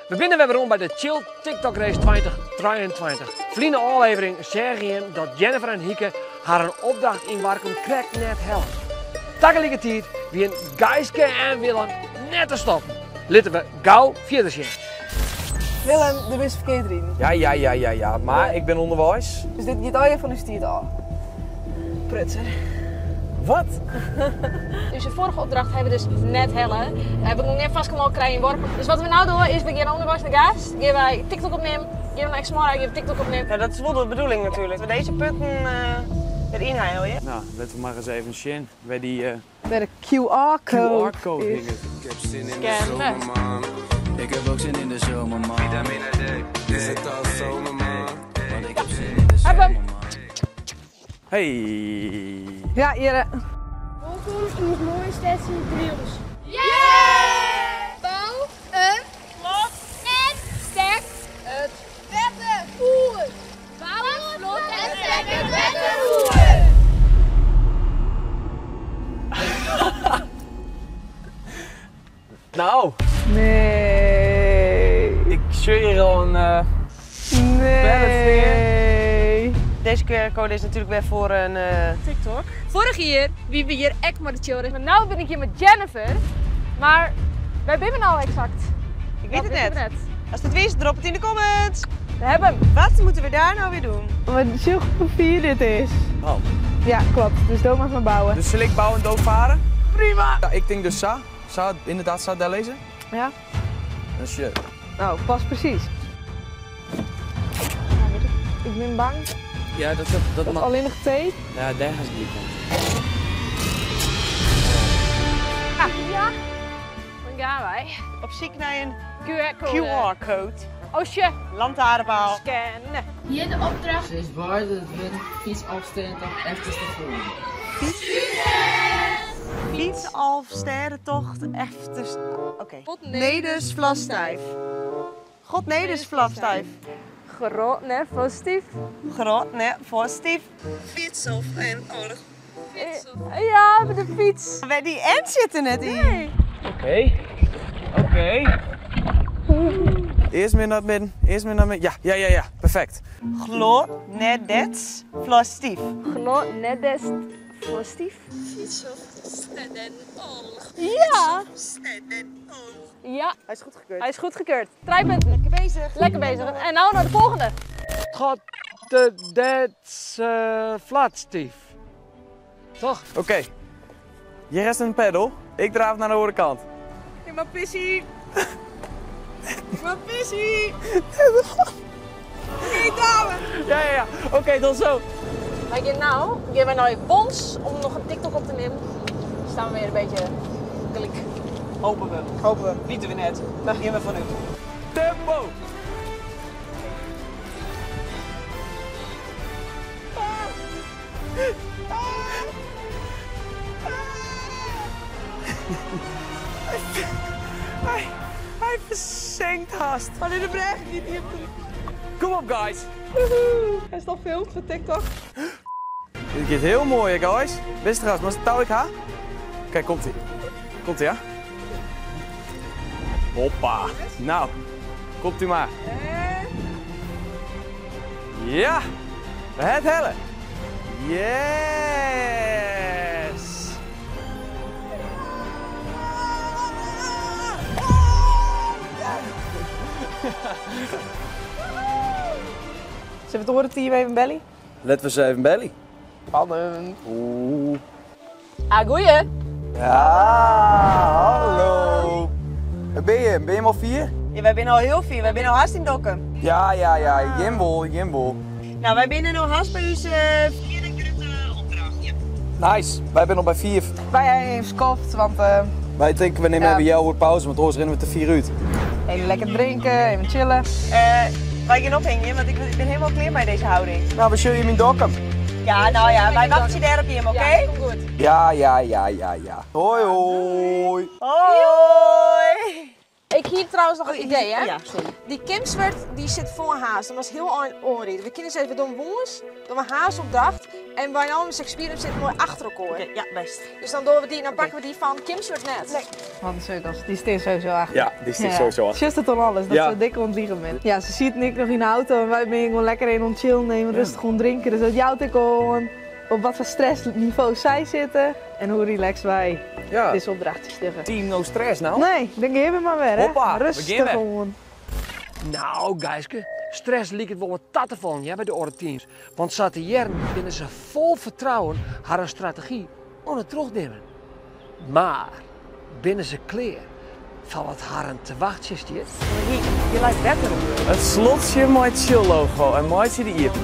We binne wer werom by de Chill TikTok Race 2023. Ferline ôflevering seagen jim dat Jennifer en Hieke harren opdracht yn Warkum krekt net hellen. Tagelikertiid wienen Geiske en Willem net te stoppen. Litte we gau fierder sjen. Willem, do bist ferkeard riden. Ja, ja, ja, ja, ja, mar ik bin ûnderweis. Dus dit giet allegear fan ús tiid ôf. Prutser. Wat? Us foarige opdracht hawwe we dus net helle. We koene gjin farske molke krije yn Workum. Dus wat we no dogge is we gean ûnderweis nei Gaast, gean wy TikTok opnimme, gean we nei Eksmoarre, gean we TikTok opnimme. Ja, dat is wol de bedoeling natuerlik. We dizze punten der ynhelje. No, litte we mar ris even sjen wêr dy Wêr de QR-code QR-code is. hinget. Ik heb zin in de Scannen. zomer, man. Ik heb ook zin in de zomer, man. Vitamine D. Is het al zomer, man? Want ik heb zin in de Heb zomer, hem. man. Hey. Ja, hjirre. Wolkom yn ús moaie stedsje Drylts. Bou in flot en sterk it wetterfoer. Bou in flot en sterk it wetterfoer. No, Nee. ik sjoch hjir al in Nee. Deze QR-code is natuerlik wer foar in TikTok. Foarich jier wie we hjir ek mei de Chillrace, mar no bin ik hjir mei Jennifer. Mar wêr binne we no eksakt? Ik wit Dat it witte we net. net. Ast it witst, drop it yn de comments. We hawwe him. Wat moatte we dêr no wer dwaan? Wat sjoch hoe fier dit is. Oh. Ja, klopt. Dus do moatst mar bouwe. Dus sil ik bouwe en do farre? Prima! Ja, ik tink dus sa. Sa, ynderdaad sa dêr lizze. Ja. Dat is shit. No, past presys. Ik bin bang. Ja, dat, dat, Dat allinnich tape. Ja, dêr hast gelyk oan. Ja. Dan gean wy. Op syk nei in QR-code. QR-code. Oh shit. Lantaarnpaal. Scannen. Hjir de opdracht. Ze is waar dat het wurd fytsalvestêdetocht efterstefoaren. Fytsalvestêdetocht efters. Oké. God Neders Flastijf. God Neders Flastijf. Grot, nee, positief. Grot, nee, positief. Ja, met de fiets. Wer dy N sit der net yn. Oké. Oké. Earst mear nei it midden, earst mear nei it midden. Ja, ja, ja, ja. Perfekt. Glo, nedets, flastief. Glo, nedest, positief. Ja. Ja, Hy is goedkeurd. hij is goedgekeurd. Drie punten. Lekker bezig. Lekker bezig. En nou naar de volgende. God de Dets Flatstief. Toch? Oké. Hier is een peddel. Ik draaf naar de andere kant. Ik mag pissie. Ik mag pissie. Oké, dame. Ja, ja, ja. Oké, tot zo. Wij gaan nou, gaan wij naar Bons om nog een TikTok op te nemen. Dan staan we weer een beetje klik. Hopen we. Hopen we. Weten we net. Daar gaan we vanuit. Tempo! Hij verzinkt haast. Maar in de brug niet hier. Kom op, guys. Hij is al filmd voor TikTok. Dit gaat heel mooi, hè, guys. Beste gast, maar touw ik ha? Kijk, komt ie. Komt ie, ja? Hoppa. Nou, komt u maar. Ja, het helle. Yes. Zullen we het oren team even bellen? Laten we ze even bellen. Spannend. Oeh. Ah, goeie. Ja, hallo. Waar ben je? Ben je hem al vier? Ja, wij zijn al heel veel. Wij zijn al haast in Dokkum. Ja, ja, ja. Jimbol, jimbol. Nou, wij zijn nu haast bij onze vierde grote opdracht. Ja. Nice. Wij zijn nog bij vier. Wij hebben even skoft, want Wij denken we nemen Ja. even jouw woord pauze, want anders rennen we te vier uit. even lekker drinken, even chillen. Wij gaan ophangen, want ik ben helemaal klaar bij deze houding. Nou, we zullen je in Dokkum. Ja, nou ja, wij wachten je daar op je, oké? Ja, komt goed. Ja, ja, ja, ja, ja. Hoi, hoi. Hoi! Ik hier trouwens nog een idee, hè? Oh ja, sorry. Die Kimswert die zit vol haast. Dat was heel oorried. We kunnen eens even doen wongens, doen we haasopdracht. En Wijnaldum Shakespeare sit moai achter elkoar. Ja, best. Dus dan doen we die, dan pakken we die fan Kimswert net. Nee. Wat een sukkels, die staan sowieso achter. Ja, die staan sowieso achter. Just het om alles, dat Ja. ze dik ontliegen ben. Ja, ze ziet Nick nog in de auto en wij zijn gewoon lekker in ont chillen nemen, rustig gewoon drinken. Dus dat jouwt ik al op wat voor stressniveau zij zitten en hoe relaxed wij Ja. deze opdrachtjes stuggen. Team no stress nou. Nee, dan geven we maar weer, hè. Hoppa, we Rustig gaan weer. gewoon. Nou, Gijske, stress liep het wel wat tat te vallen ja, bij de andere teams. Want zat de jaren binnen ze vol vertrouwen haar een strategie om het terugnemen. Maar binnen ze kleer van wat haar een te wachten is. Je lijkt beter op. Het slotje mooi chill logo en mooi de iepen.